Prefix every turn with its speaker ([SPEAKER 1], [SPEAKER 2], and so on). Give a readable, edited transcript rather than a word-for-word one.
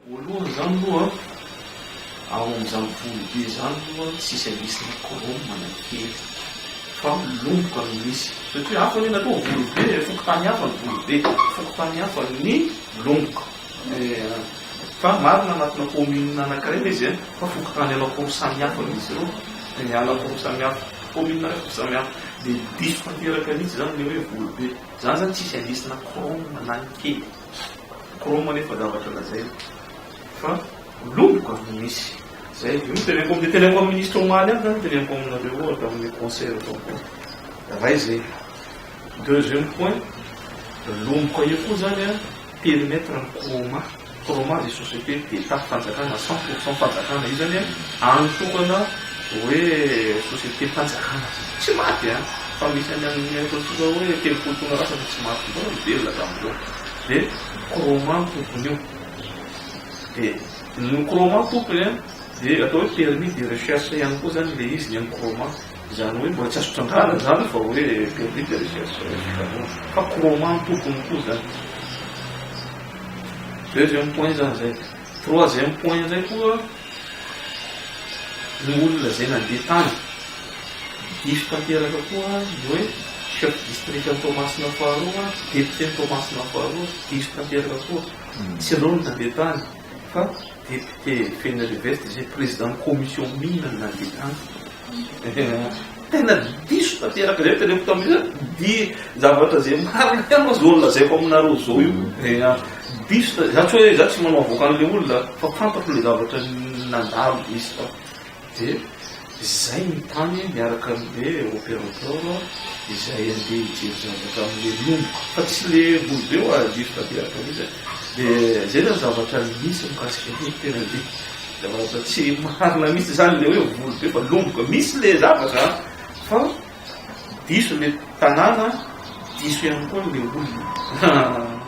[SPEAKER 1] Voalohany izany aloha, ao amin'izany volobe izany aloha tsisy anisina chrome na kely fa lomboka no misy satria hafa anie natao volobe e, fokontany hafa ny volobe, fokontany hafa ny lomboka fa marina anatina commune anankiray ilay izy fa fokontany anankiroa samy hafa mihitsy ireo, anankiroa samy hafa, commune iray fa samy hafa, dia diso tanteraka mihitsy izany ilay hoe volobe, izany izany tsisy anisina chrome na ny kely. Chrome anefa zavatra lazaina fa lomboka no misy. Zay, io no teneniko amin'ny teneniko amin'ny ministre omaly ihany zany teneniko aminareo ohatra amin'ny conseil atao koa. Ray zay. Deuxième point, lomboka io koa zany an, périmètre ny Chroma. Chroma zay société d'Etat fanjakana 100% fanjakana io zany an, any tokana hoe société fanjakana. Tsy maty an, fa misy any amin'ny ataontsika hoe 30 taona lasa fa tsy maty, mbola mivelona hatramin'izao. Dia Chroma no tompony io. Dia ny Chroma tompony an, dia atao hoe permis de recherche ihany koa zany ilay izy ny an'ny Chroma. Izany hoe mbola tsy azo trandrahana izany fa hoe permis de recherche fikarohana. Fa Chroma no tompony koa zany. Deuxième point zany zay. Troisième point indray koa, ny olona izay nandeha tany, diso tanteraka koa ny hoe chef district an'i Toamasina faharoa, député an'i Toamasina faharoa, diso tanteraka koa. Tsy ireo no nandeha tany fa député Fenerive-Est izay président ny commission mine no nandeha tany. Tena diso tanteraka izay teneniko tamin'izy hoe di zavatra izay marina ihany moa zao lazaiko aminareo zao io. Diso ta- za tsy hoe za tsy manao avocat an'ilay olona fa fantako ilay zavatra nandalo nisy tao. Dia izay ny tany miaraka amin'ilay opérateur izay andeha hijery zavatra amin'ilay lomboka fa tsy ilay volobe hoa diso tanteraka mihitsy. Dia izay zany zavatra nisy mikasika an'iny tena dia zavatra tsy marina mihitsy zany ilay hoe volobe fa lomboka. Misy ilay zavatra fa diso ilay tanàna, diso ihany koa ilay olona.